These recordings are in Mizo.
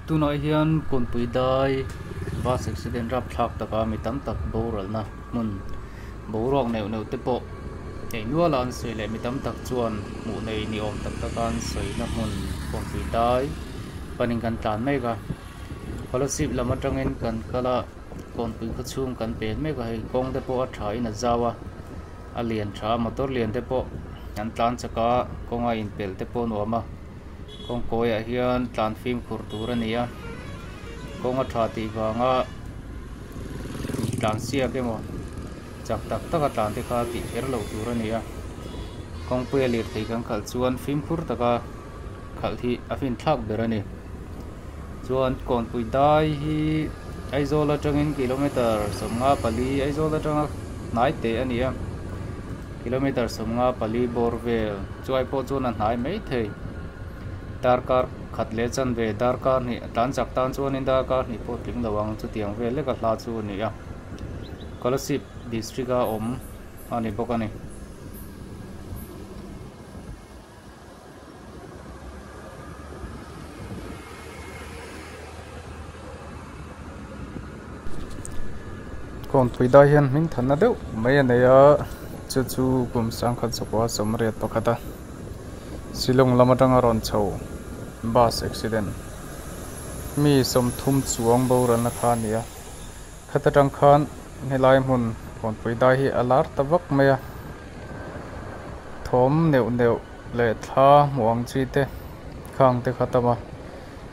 Tunah hian kawnpui dai bus accident rapthlak taka mi tam tak boralna hmun boruak neuh neuh te pawh ei nual a an sawi leh mi tam tak chuan hmuh nei ni awm tak tak a an sawina hmun kawnpui dai panin kan tlan mek a scholarship lam atangin kan kal a kawnpui khaw chhung kan pel mek a hei kawng te pawh a tha in a zau a a lian tha a motor lian te pawh an tlan chak a kawnga inpelh te pawh a nuam a. Kawng kawiah hian tlan fimkhur tur a ni a kawng a tha tih vanga tlan siak emaw chak tak tak a tlan te kha tih kher loh tur a ni a kawngpuia lirthei kan khalh chuan fimkhur taka khalh hi a finthlak ber a ni chuan kawnpui dai hi Aizawl atangin kilometer sawmnga pali Aizawl atanga hnai teh a ni a. Kilometer 54 bawr vel chuai pawh chuan a hnai mai thei. Darkar khat leh chanve darkar hnih a tlan chak tan chuanin darkar hnih pawh tling lo ang chutiang vel lek a hla chu a ni a. Kolasib district a awm a ni bawk a ni. Kawnpui dai hian hming thanna deuh mai a nei a chu chu kum sangkhat zakua sawmriat pakhat a Shillong lam atanga rawn chho bus accident mi sawmthum chuang boralna kha a ni a khat atang khan helai hmun kawnpui dai hi a lar ta vak mai a. Thawm neuh neuh leh thla hmuh ang chi te khang te kha tam a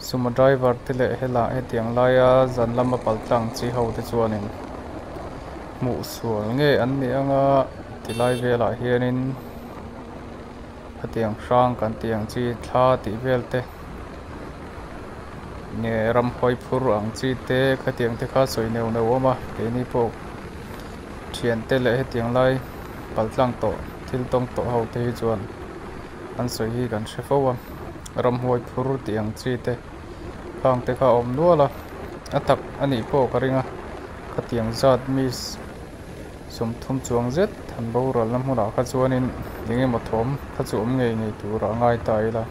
sumo driver te leh hela hetiang laia zan lama pal tlang chi ho te chuanin hmuh sual nge an nih anga tilai velah hianin hetiang hrang kan tih ang chi thla tih vel te nge ramhuai phur ang chi te khatiang te kha sawi neuh neuh a awm a keini pawh. Thiante leh hetiang lai paltlang tawh thil tawng tawh ho te hi chuan an sawi hi kan hre fo a ramhuai phur tih ang chi te khang te kha a awm nual a a tak a nih pawh ka ring a khatiang zat miss sawmthum chuang zet han boral na hmunah kha chuanin eng emaw thawm kha chu awm ngei ngei tur a ngai ta ila.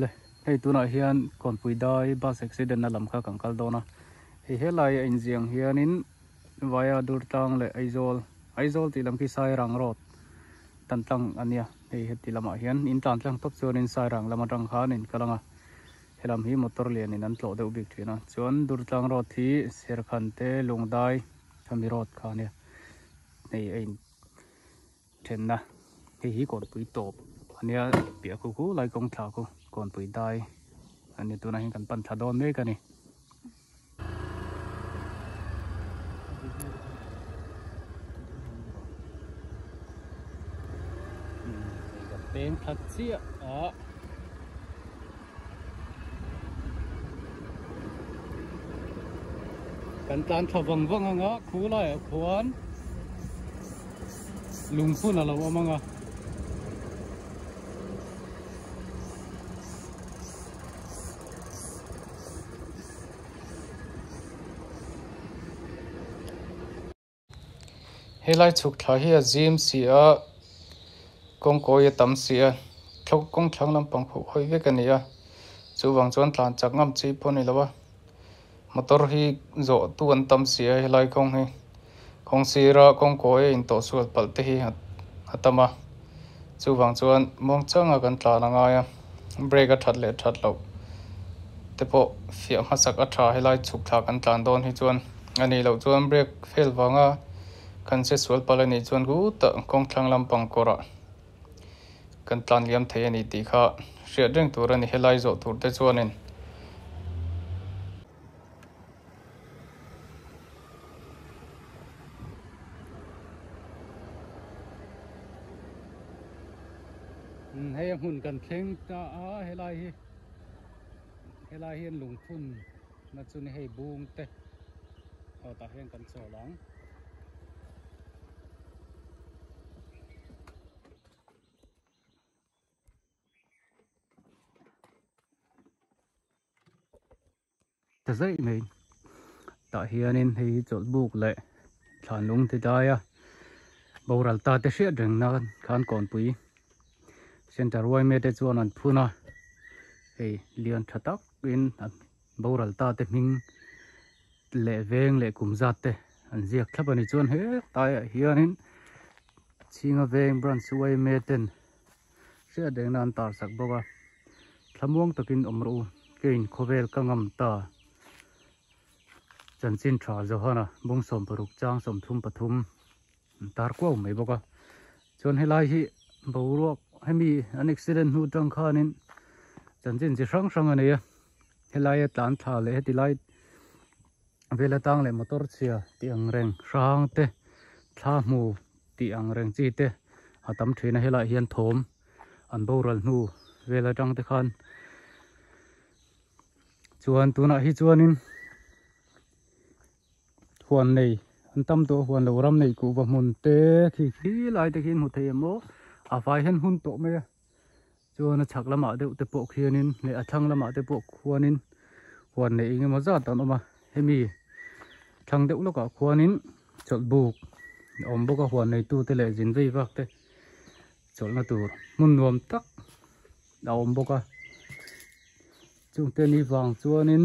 Le hei tunah hian kawnpui dai bus accident na lam kha kan kal dawn a hei helai a inziang hianin Vaia Durtlang leh Aizawl Aizawl tih lam khi Sairang road tan tlang a nia hei heti lamah hian in tlan tlang tawp chuanin Sairang lam atang khan in kal ang a helam hi motor lianin an tlawh deuh bik thin a chuan Durtlang road hi Serkhan te Lungdai khami road kha a nia hei a in Thenna hei hi kawnpui tawp a nia piah khu khu lai kawng thla khu kawnpui dai a nia tunah hian kan pan thla dawn mek a ni. Peng thla chiah a. Kan tlan thla vang vang anga khu laiah khuan lungphun a lo awm anga. Helai chhuk thla hi a zim si a kawng kawi a tam si a thlawk kawng thlang lampang pawh hawi vek a ni a chuvang chuan tlan chak ngam chi pawh a ni lo a motor hi zawh tu an tam si a helai kawng hi kawng sira kawng kawi a intawh sual palh te hi a tam a chuvang chuan muang changa kan tlan a ngai a brake a that leh that loh te pawh fiah hmasak a tha helai chhuk thla kan tlan dawn hi chuan. A nih loh chuan brake fail vanga kan che sual palh a nih chuan khutah kawng thlang lampang kawrah kan tlan liam thei a ni tih kha hriat reng tur a ni helai zawh tur te chuanin. Hei a hmun kan thleng ta a helai hi helai hian lungphun. Na chu ni hei bung te aw tah hian kan chawl ang. Ta zaih mai tah hianin hei hi chawlh buk leh thlan lung ti dai a boral ta te hriat reng na khan kawnpui center yma te chuan an phun a. Hei lian tha tak in a boral ta te hming leh veng leh kum zat te an ziak thlap a ni. Chuan he taiah hianin Chhinga veng branch yma ten hriat rengna an tar sak bawk a, thlamuang takin awm rawh u, keiin khawvel ka ngam ta. Chanchin tha Johana bung 60 chang 33 an tar kuau mai bawk a. Chuan helai hi boruak hemi an accident hnu tang khanin chanchin chi hrang hrang a nei a, helaia tlan thla leh heti lai vel atang leh motor chhia tih ang reng hrang te thla hmu tih ang reng chi te a tam thin a, helaiah hian thawm an boral hnu vel atang te khan chuan tunah hi chuanin huan nei an tam tawh a, huan lo ram nei kuhva hmun te khi khi lai te khi an hmu thei em aw, a vai hian hun tawh mai a. Chuan a chhak lamah deuh te pawh khianin leh a thlang lamah te pawh khuanin huan nei eng emaw zat an awm a, hemi thlang deuh lawkah khuanin chawlh buk a awm bawk a, huan neitute leh zin vei vak te chawlhna tur hmun nuam tak a awm bawk a. Chungte ni vang chuanin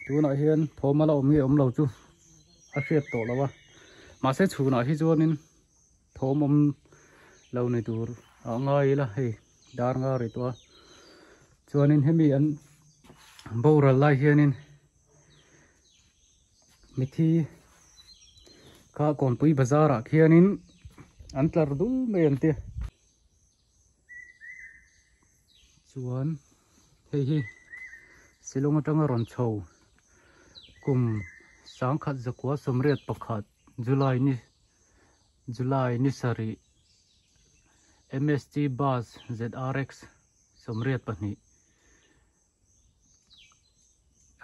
tunah hian thawm a la awm nge awm lo chu a hriat tawh lo a, mahse chhunah hi chuanin thawm awm lo ni tur a ngai ila hei dar nga ri tawh a chuanin hemi an boral lai hianin mithi kha kawnpui bazar ah khianin an tlar dul mai an tia chuan hei hi Shillong atanga rawn chho kum 1981 July ni July ni sarih MST Bus ZRX 82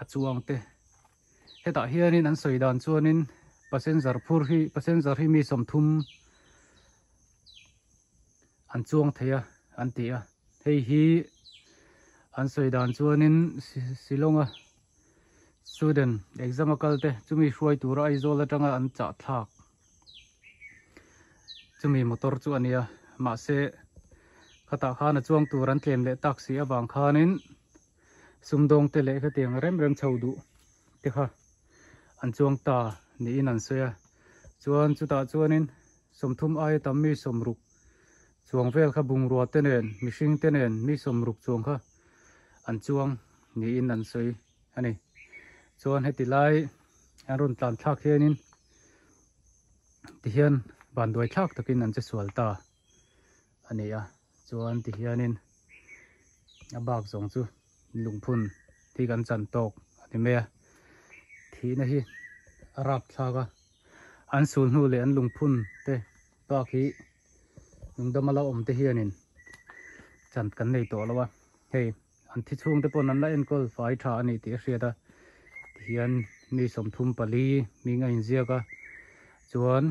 a chuang te hetah hianin an sawi dan chuanin passenger phur hi passenger hi mi 30 an chuang thei a an ti a hei hi an sawi dan chuanin Shillong a student exam a kal te chumi hruai tura Aizawl atanga an chah thlak chumi motor chu a nia mahse khatah khan a chuang tur an tlem leh tak si avang khanin sumdawng te leh khatiang rem rem chho duh te kha an chuang ta niin an sawi a chuan chutah chuanin 30 aia tam mi 60 chuang vel kha bungrua te nen mihring te nen mi 60 chuang kha an chuang niin an sawi a ni chuan heti lai an rawn tlan thlak hianin tihian vanduai thlak takin an che sual ta a ni a chuan tihianin a bak zawng chu lungphun hi kan chan tawk a ni mai a thihna hi a rap thlak a an sul hnu leh an lungphun te bak hi lungdam a la awm te hianin chan kan nei tawh lo a hei an thi chhung te pawn an la enkawl fai tha a ni tih a hriat a tihian mi 34 hming a inziak a chuan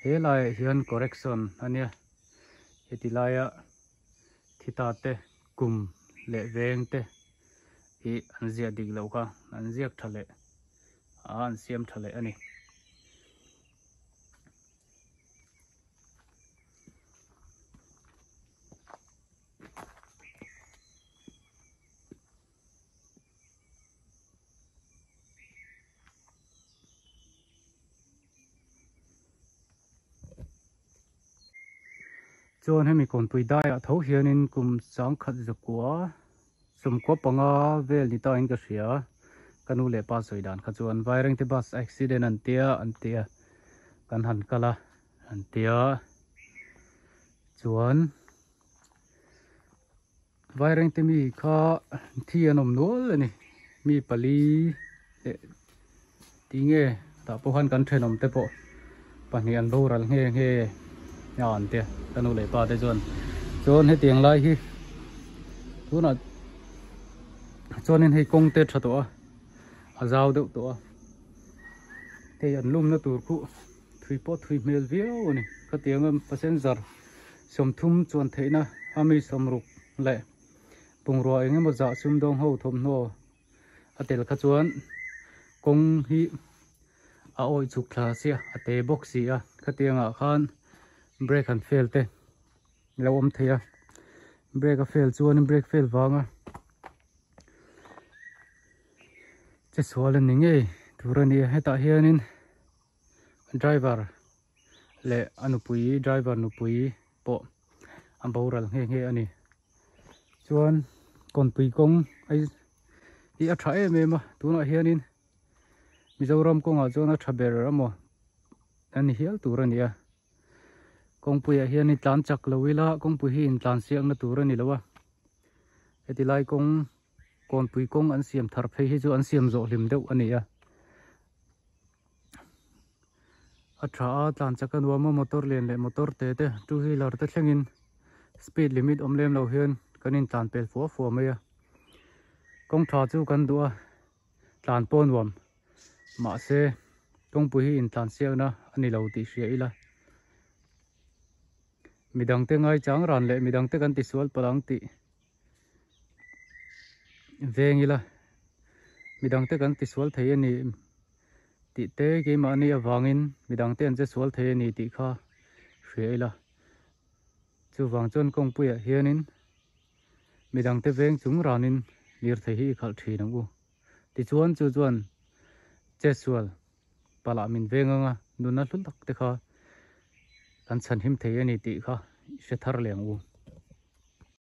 he laiah hian correction a nia heti laia thi ta te kum leh veng te hi an ziah dik loh kha an ziak tha leh a an siam tha leh a ni. Chuan hemi kawnpui daiah tho hianin kum 1995 vel ni ta in ka hria ka nu leh pa sawi dan kha chuan Vairengte bus accident an tia an tia kan han kal a an tia chuan Vairengte mi kha thi an awm nual a ni mi pali leh ti nge tah pawh khan kan thenawm te pawh pahnih an boral nge nge a an tia ka nu leh pa te chuan chuan hetiang lai hi tunah chuanin hei kawng te tha tawh a a zau deuh tawh a hei an lumna tur khu thui pawh thui hmel viau a ni khatianga passenger 30 chuan theihna a mi 60 leh bungrua eng emaw zah sumdawng ho thawmhnaw a tel kha chuan kawng hi a awih chhuk thla sia a te bawk si a khatiangah khan brake han fail te lo awm thei a brake a fail chuanin brake fail vanga. Che sual a ni ngei tur a ni a hetah hianin driver leh a nupui driver nupui pawh a boral nghe nghe a ni chuan kawnpui kawng a hi a tha em em a tunah hianin Mizoram kawngah chuan a tha ber amaw a ni hial tur a ni a kawngpuiah hianin tlan chak lo ila kawngpui hi intlan siakna tur a ni lo a heti lai kawng Kawnpui kawng an siam thar phei hi chu an siam zawh hlim deuh a ni a. A tha a, tlan chak a nuam a, motor lian leh motor te te, two wheeler te thlengin speed limit awm lem lo hian kan intlan pel fua fua mai a. Kawng tha chu kan duh a, tlan pawh a nuam. Mahse, kawngpui hi intlan siakna a ni lo tih hria ila. Midangte ngaichang ran leh midangte kan tisual palh ang tih. Veng ila midang te kan tisual thei a ni tih te keimahni avangin midang te an che sual thei a ni tih kha hria ila chuvang chuan kawngpuiah hianin midang te veng chung ranin lirthei hi i khalh thin ang u tichuan chu chuan chetsual palah min veng anga nuna hlu tak te kha kan chhanhim thei a ni tih kha i hre thar leh ang u.